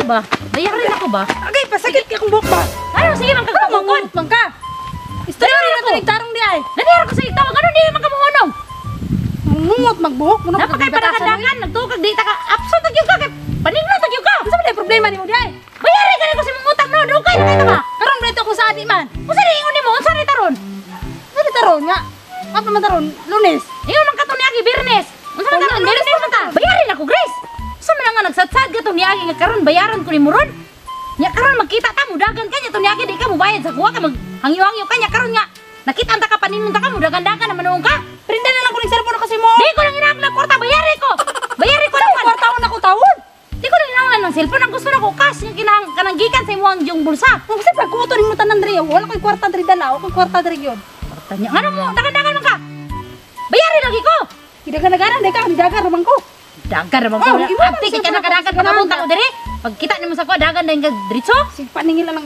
ba? Bayarin ako ba? Agay, pasakit kay akong buhok ba? Ano sige man kag pamukod. Mangungot man ka. Istorya na ito nagtarong di ay. Nangyari ko sa itaw, ano di man ka mohunong? Mangungot magbuhok mo Napakay panagandagan, nagtukag di ta ka absent tag ka kay paninglo tag ka. Unsa man problema nimo di ay? Bayarin ka na ko sa imong utang no, dugay na kay ta ba? Karon ba ito kung saan di man? Unsa ni ingon nimo? Unsa ni taron? Ano taron nga? Apa man taron? Lunes. Ingon man kato niagi Biyernes. Unsa man taron? Biyernes man ta. Bayarin ako, Grace. Unsa man nga nagsadsad ka to niagi nga karon bayaran ko nimo ron? Nya karon magkita ta mudagan ka nya to niagi di ka mobayad sa kuha ka maghangyo-hangyo ka nya karon nga nakita ta ka paningon ta ka mudagan-dagan naman noon ka. Prinda na lang ko ning cellphone kasi mo. Di ko lang inanglan kwarta, bayari ko. Bayari ko Sa naman. kwarta ko tawon. Di ko lang inanglan ng cellphone. Ang gusto na ko cash nga kinang kanang gikan sa imong yung bulsa. Kung kasi pagkuto nimo tanan diri, wala koy kwarta diri dala, ako kwarta diri gyud. Kwarta niya. Ngano mo dagan-dagan man ka. Bayari lagi ko. Gidagan-daganan di ka, gidagan raman ko. Dagan ra man ko. Oh, imo man Abti kay sa ka nakadagan mga pagkapunta ko diri. Pagkita nimo sa ko dagan dayon kag diretso. Sige paningil lang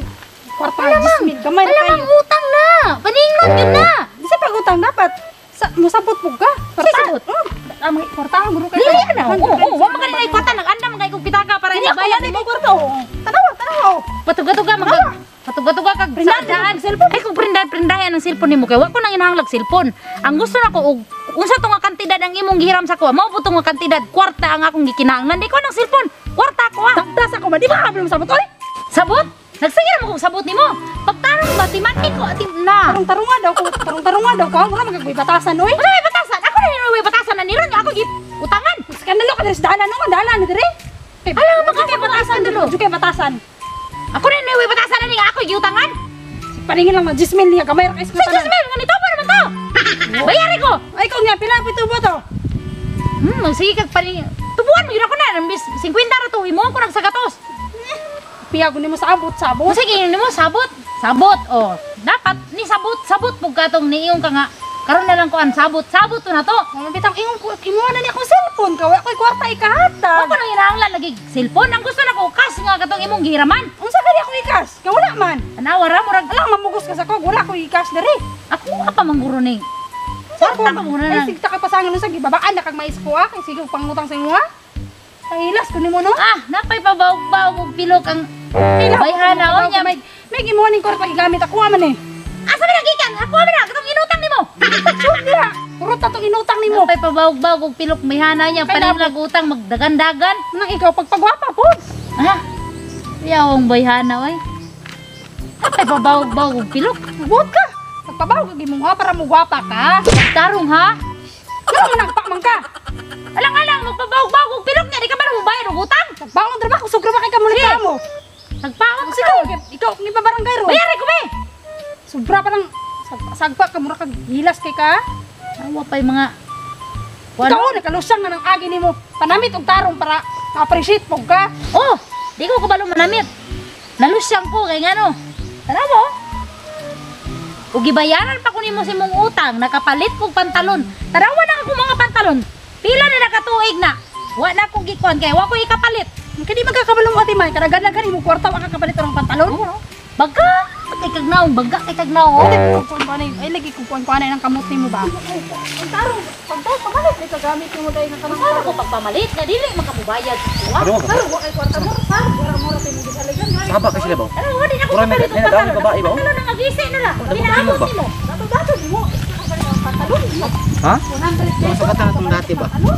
kwarta 10,000 gamay ra Alamang kayo. utang na. Paningon yun na. Di sa pagutang dapat sa musabot pug ka. Sa sabot? Oh, ang kwarta ang guro kay. Dili na. Oo, oo, wa man kanina kwarta nag-andam man kay kog pitaka para Hindi ako ibayad yan nimo. ko kwarta oh. Tanawa, tanawa. Oh. Patuga-tuga man kag patuga-tuga kag sa Prindahan daan. mo cellphone. Ay kung prindahan ang cellphone nimo kay wa ko nang inahanglag cellphone. Ang gusto nako og unsa to nga kantidad ang imong gihiram sa ko. Mao po to nga kantidad kwarta ang akong gikinahanglan. Di ko nang cellphone. Kwarta ko ah. Dagdas ako ba di ba kabalo sabot oy? Sabot? Nagsige ra mo kog sabot nimo. Pagtarong ba timatik ko atim na. Tarong-tarunga daw ko, tarong-tarunga daw ka, wala magagboy batasan oy. Unsa may batasan? Ako na may batasan na niron nga ako gi utangan. Skandalo ka diri sa dalan no, dalan ni diri. Kay Alam mo, kay batasan dulo. Jud kay batasan. Ako na may batasan na ni nga ako giutangan. Paningil lang na 10,000 niya gamay ra kay Sa Diyos mil, ganito pa naman to. Bayari ko. Ay ko nga pila pito ba to? Magsige kag paning tubuan mo yun ako na imbis 50 ra to imo ko nagsagatos. Piyago nimo sa abot, sabot. O sige nimo sabot. Sabot oh. Dapat ni sabot, sabot pug katong niingon ka nga karon na lang ko an sabot, sabot to na to. Mga bitang ingon ko kimuha na ni akong cellphone ka, wa koy kwarta ikahatag. Ako nang inaanglan lagi cellphone ang gusto nako cash nga katong imong gihiraman. Unsa kani akong ikas? Nga wala man. Tanawa ra murag Alam mamugos ka sa ko, wala ko ikas diri. ako ka pa mangguro ning. Unsa ko? Kwarta pa muna Ay na. sige ta kay pasangan unsa gibabaan na kag mais ko ah, kay sige pangutang sa imo ah. Pahilas ko nimo no. Ah, napay pabawg-bawg og pilok ang bayhana o niya. May gimuha ning kwarta gigamit ako man eh. Asa man gikan? Ako man na katong inutang nimo. Sure diha. Puro ta tong inutang nimo. Napay pabawg-bawg og pilok mayhana niya Kay paninglag utang magdagan-dagan. Nang ikaw pagpagwapa po. Ah. Yawong bayhana oy. Napay pabawg-bawg og pilok. Buot ka. Pagpabaw ka gimong ha para mo gwapa ka. Tarong ha. Pero man nagpa man ka. Alang-alang magpabawg-bawg og pilok niya di ka ba mo bayad og utang? Nagbaon ra ba kusog ra ba kay kamo Sige. mo. Nagpaon ka. Sige, ikaw ni pa barangay ro. Bayari ko be. Sobra pa lang sagpa ka mura kag hilas kay ka. Awa pa'y mga Ikaw nakalusang na ng agi nimo. Panamit og tarong para ma-appreciate mo ka. Oh, di ko kabalo manamit. Nalusyang ko kay ngano. Tara mo. Ug gibayaran pa ko nimo sa imong utang, nakapalit kog pantalon. Tarawa na ako mga pantalon. Pila na nakatuig na. Wa na ko gikuan kay wa ko ikapalit. Kay di magkakabalo mo ati man, karaganagan imo kwarta wa ka kapalit og pantalon. Baga kay kagnaong, baga kay kagnaong. Ay, kukuan ko na ay lagi kukuan ko na ng kamot nimo ba. Ang tarong pagdaw pamalit ay kagamit nimo dai nga kanang Ano ko pagpamalit nga dili makamubayad. Wa. Ano ba? Tarong wa kay kwarta mo, sar, mura mura tay mo gisaligan. Saba kasi sila ba? Ano wa di na ko Mura may- kapalit og may pantalon. nagdami babae ba, oh? Pantalon ang agisi na lang. Damo Pinaabot ba? nimo. Dato-dato nimo is ka pantalon. Ha? 100 pesos. Sa kata na itong dati ba? Ano?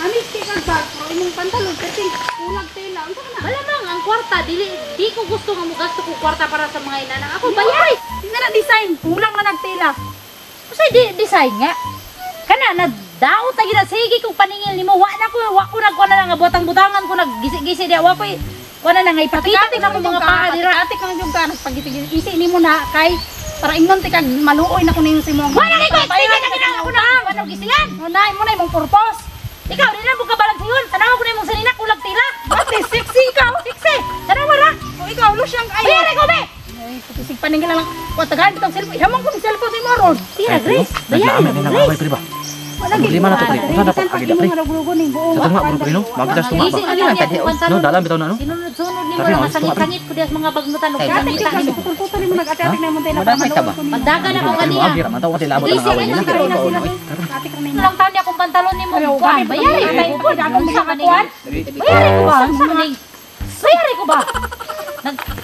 Amit kay kag bag, pero imong pantalon kasi kulag tela. Unsa ka na? Malamang ang kwarta dili di ko gusto nga mogasto ko kwarta para sa mga inanang ako bayari. Di na na design, kulang na nagtela. Usay di design nga. Kana na daot na gina sige kung paningil nimo wa na ko wa ko nagkuha na lang nga butang-butangan ko naggisi-gisi diha wa ko kuha na nga ipakita ko na akong mga paa dira. Ate kang yung ka nagpagisi nimo na kay para ingnon ti kag maluoy na kuno yung sa imong. Wa na kay ko sige na gina ako na ano gisingan. Mo na mo na imong purpose. Ikaw di na mo kabalag sayon. Tanawa ko na imong sanina kulag tila. Ate sexy ikaw. Sexy. Tanawa ra. O ikaw lusyang ayo. Bayari ko be. Ay, kutisig paningil lang. Wa tagaan bitong cellphone. Ihamon ko ni cellphone sa imo ron. Tira Grace. Bayari Naglaamit ko na Grace. nangaway pre ba? Wala Problema na to, pre. Unsa na po? Agida, pre. Sa tunga, bro, pre, no? Magitas tunga ba? Gisi na lang niya akong pantalon. No, dalam bitaw na no. Sinunod-sunod nimo Tara, na no, masangit-sangit ko diha sa mga bagnutan og sangita nimo. Putol-putol nimo nag-ate-ate na imong tela. Madamay ka ba? Pagdagan ako kaniya. Agi ra man taw kasi labot ang away nila. Ate ka na Lang taon niya akong pantalon nimo. Ayaw, Kuan, gamit bayari ko ko. ba? Unsa ka ni? Bayari ko ba? Unsa ka ni? Bayari ko ba?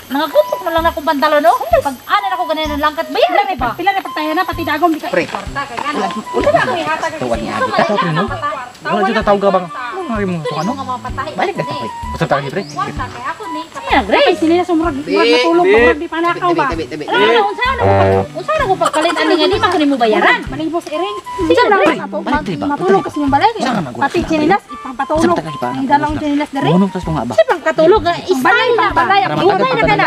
Nangagupok na lang na akong pantalon, no? Pag ana na ko ganin ng langkat, bayari ko ba? Pila na pagtayan na pati dagom di ka. Pre. Kwarta kay ano. Unsa ba akong ihatag kay Tuwan niya. Ikaw man Tawag lang no? ang patay. Wala jud tawag ka bang? Ano mo Ito sa ano? nga mga patay. Balik na ta pre. Basta tawag pre. Kwarta kay ako ni. Kaya Ay, Grace. sila sa murag murag natulog pa murag di panakaw ba. Tabi, tabi, tabi. Ano na unsa na ko unsa na ko pagkalit ani nga di man ko nimo bayaran. Malingbo sa iring. Sige, Sige pre. lang Balik, pre, ba? matulog kasi yung balay. Saan ka magulat? Pati chinilas ipapatulog. Saan ka Ang dalawang chinilas dere. Ngunong tas nga ba? Kasi pang katulog nga style na ba? Balay, Tara, Balay na ka na.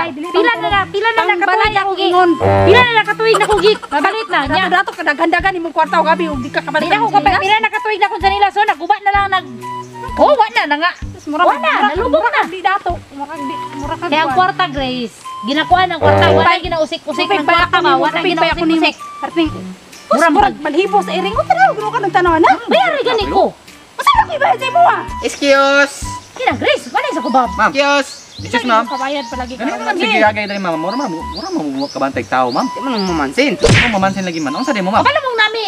Pila Pila na katuig ako gi. Ingon. Pila na katuig na ko gi. Palit na nya. Dato kadaghan-dagan imong kwarta og gabi ug di ka kapalit. Pila ko kapag pila na katuig na ko sa nila so naguba na lang nag. Oh, wa na na nga. Murag Wala, nalubog na. Di dato. Murag di murag Kaya ang kwarta Grace, ginakuha ng kwarta, wala ginausik-usik ng kwarta ba? Wala ginausik-usik. Perting. Murag Murag balhibo sa iring. O tanaw gud ka nagtanaw na. Bayari gani ko. Usa ra ko ibayad sa imo ah. Excuse! Kina Grace, wala sa kubab. Ma'am. Excuse! Excuse ma'am. Kabayad palagi ka. Ganito lang sige gagay dali ma'am. Mura ma'am, mura mo kabantay tao ma'am. Di man mo mamansin. Mo mamansin lagi man. Unsa di mo ma'am? Kabalo mong nami.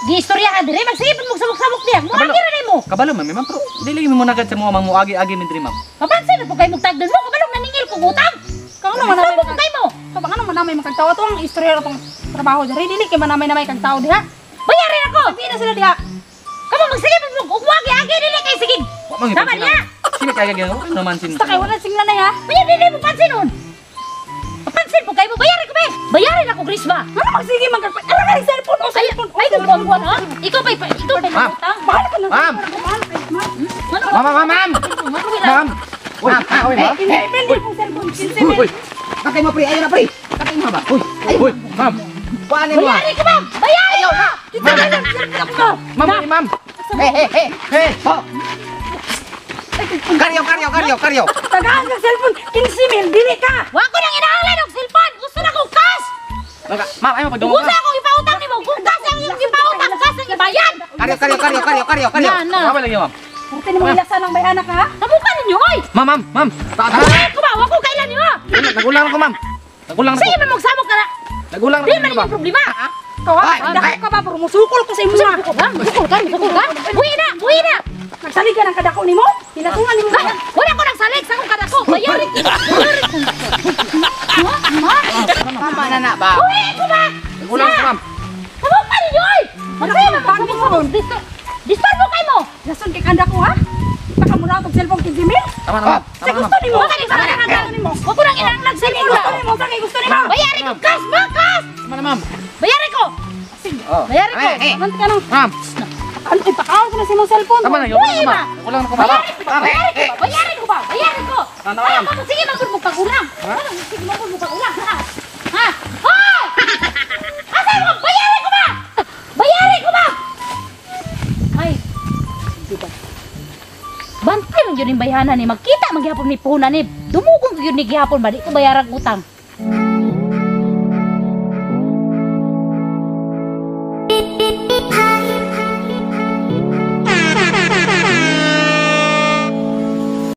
Giistoryahan dire, magsige pud magsabok-sabok diya. Mo Kabalo. ra nimo. Kabalo ma'am, ma'am pero dili lagi mo nagad sa mga mo agi-agi mi diri ma'am. Mapansin na po kayo mugtagdan mo, kabalong naningil kong utang. Kung ano man namin Sabok kayo mo. Kung ano man namin makagtawa to ang istorya tong trabaho diri dili kay manamay namay kag tao diha. Bayarin ako. Sabi na sila diha. Kamo magsige pud mo ugwagi agi dili kay sige. Wa man Tama niya. Sino kay gagi mo mamansin. Basta kay wala singla na ha. Bayar dili mo pansinon. Papansin po kayo mo, bayarin ko be. Bayarin ako Grace ba? Ano magsige man kag Ara ka cellphone o Ay, cellphone. ay kung kuwan ha? Ikaw pa Ma'am. utang. Bahala ka na. Ma'am. Bahala ka, ma'am. Ano? Ma'am, ma'am, ma'am. Ma'am. Uy, uy, ma'am. Kinse mil po cellphone. 15 mil. Uy, Patay mo pre, ayaw na pre. Patay mo ba? uy, uy, ma'am. Kuhanin mo ah. Bayarin ko ma'am. Bayarin ko. Ma'am, ma'am, ma'am. Hey, hey, hey. Hey. Ho. Karyo, karyo, karyo, karyo. Tagaan ka cellphone. 15 mil dili ka. Wa ko nang inaanglan og cellphone. Gusto na kong cash. Ma'am, ay mapagdungog. Gusto akong ipautang nimo. Kung cash ang iyong ipautang, cash ang ibayad. Karyo, karyo, karyo, karyo, karyo, karyo. Na, na. Ma'am, lagi ma'am. Perte ni mo ilasan ang bayana ka ha. Tabukan ninyo, oy. Ma'am, ma'am, ma'am. Bayarin ko ba? Wa ko kailan nimo. Nagulang ako ma'am. Nagulang Sige ako. man magsamok ka na. Nagulang Di man ako ba? yung problema. Ikaw ha. Ay, Dako ay. ka ba pero musukol ko sa imo ha. Sukol ka, sukol ka, sukol ka. Buhi na, buhi na. Nagsalig ka ng kadako nimo. Hinatungan nimo. Ay, wala ko nang salig sa akong kadako. Bayarin ko. Bayarin ko. Ma, Tama na na ba? buhi ko ba? Nagulang ako ma'am. Tabukan ninyo, oy. Magsaya man magsamok. Disturbo kayo mo. Lason kay kandako ha. Baka mo na tong cellphone 15 mil. Tama na ma'am. Sa Tama na gusto ma'am. nimo. Wa ka ni sa nimo. Wa ko nang inaanglan Sa cellphone. gusto nimo, sa gusto nimo. Bayarin ko cash ba cash? Tama na ma'am. Bayarin ko. Oh. Bayarin ko. Hey, hey. Man ka nang Ma'am. ano ipakaon ko na sa imong cellphone. Tama na, Uy, nagulang ako ma. ma'am. Nagulang ako ma'am. Bayarin ko ba? Bayarin ko ba? Bayarin ko ba? Bayarin ko. Tama na, Ay, ma'am. ma'am, sige, magpud mo pagulang. Ano, sige, magpud mo pagulang. Ha? Ha? Hoy! Asa mo? Bayarin ko ba? Bayarin ko ba? Ay, di ba? Bantay man yun yung bayhanan ni. Magkita magyapon ni puhunan ni. Dumugong ko yun ni gihapon ba? Di ko bayarang utang.